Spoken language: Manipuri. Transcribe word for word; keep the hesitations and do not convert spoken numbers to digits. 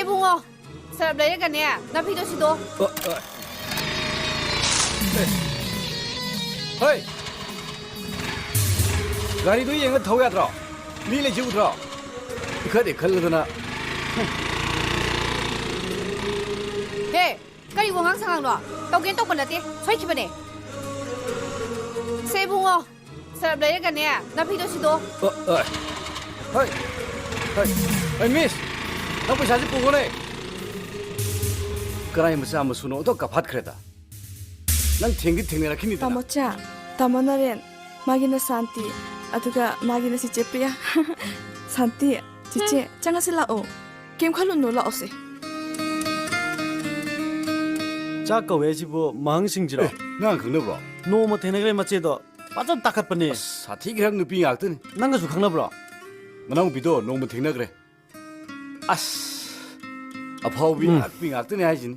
ꯏꯕꯨꯡꯉꯣ, ꯁꯔꯞ ꯂꯩꯔꯒꯅꯦ, ꯅꯥꯄꯤꯗꯣ ꯁꯤꯗꯣ꯫ ꯑ, ꯑ꯫ ꯍꯣꯏ! ꯒꯥꯔꯤꯗꯣ ꯌꯦꯡꯉ ꯊꯧ ꯌꯥꯗ꯭ꯔꯣ? ꯃꯤ ꯂꯩꯁꯤ ꯎꯗ꯭ꯔꯣ? ꯏꯈꯠ ꯏꯈꯠꯂꯗꯅ꯫ ꯍꯦ! ꯀꯔꯤ ꯋꯥꯉꯥꯡ ꯁꯉꯥꯡꯅꯣ? ꯇꯧꯒꯦꯅ ꯇꯧꯕ ꯅꯠꯇꯦ, ꯁꯣꯏꯈꯤꯕꯅꯦ꯫ ꯁꯦ ꯏꯕꯨꯡꯉꯣ, ꯁꯔꯞ ꯂꯩꯔꯒꯅꯦ, ꯅꯥꯄꯤꯗꯣ ꯁꯤꯗꯣ꯫ ꯑ, ꯑ, ꯍꯣꯏ, ꯍꯣꯏ, ꯍꯣꯏ, ꯃꯤꯁ, ꯅꯪ ꯄꯩꯁꯥꯁꯤ ꯄꯨꯈꯣꯅꯦ꯫ ꯀꯅꯥꯏ ꯃꯆꯥ ꯃꯁꯨꯅꯣ ꯑꯣꯟꯊꯣꯛ ꯀꯥꯐꯠꯈ꯭ꯔꯦꯗ꯫ ꯅꯪ ꯊꯦꯡꯗꯤ ꯊꯦꯡꯅꯔꯛꯈꯤꯅꯤꯗꯅ꯫ ꯇꯥꯃꯣꯆꯥ, ꯇꯥꯃꯣ ꯅꯔꯦꯟ, ꯃꯥꯒꯤꯅ ꯁꯥꯟꯇꯤ, ꯑꯗꯨꯒ ꯃꯥꯒꯤꯅ ꯆꯤꯆꯦ ꯄ꯭ꯔꯤꯌꯥ꯫ ꯁꯥꯟꯇꯤ, ꯆꯤꯆꯦ, ꯆꯪꯉꯁꯤ ꯂꯥꯛꯑꯣ꯫ ꯀꯩꯝ ꯈꯜꯂꯨꯅꯨ, ꯂꯥꯛꯑꯣꯁꯦ꯫ ꯆꯥꯛ ꯀꯧꯋꯦ ꯍꯥꯏꯁꯤꯕꯨ ꯃꯍꯪꯁꯤꯡꯁꯤꯔꯣ? ꯑꯦ, ꯅꯪ ꯈꯪꯅꯕ꯭ꯔꯣ? ꯅꯣꯡꯃ ꯊꯦꯡꯅꯈ꯭ꯔꯦ ꯃꯆꯦꯗꯣ꯫ ꯐꯖꯅ ꯇꯥꯈꯠꯄꯅꯦ꯫ ꯑꯁ, ꯁꯥꯊꯤꯈ꯭ꯔꯕ ꯅꯨꯄꯤ ꯉꯥꯛꯇꯅꯤ꯫ ꯅꯪꯒꯁꯨ ꯈꯪꯅꯕ꯭ꯔꯣ? ꯃꯅꯥꯎꯅꯨꯄꯤꯗꯣ ꯅꯣꯡꯃ ꯊꯦꯡꯅꯈ꯭ꯔꯦ꯫ ꯑꯁ, ꯑꯐꯥꯎꯕꯤ ꯎꯝ꯫ ꯉꯥꯛꯄꯤ ꯉꯥꯛꯇꯅꯤ ꯍꯥꯏꯁꯤꯅꯤ꯫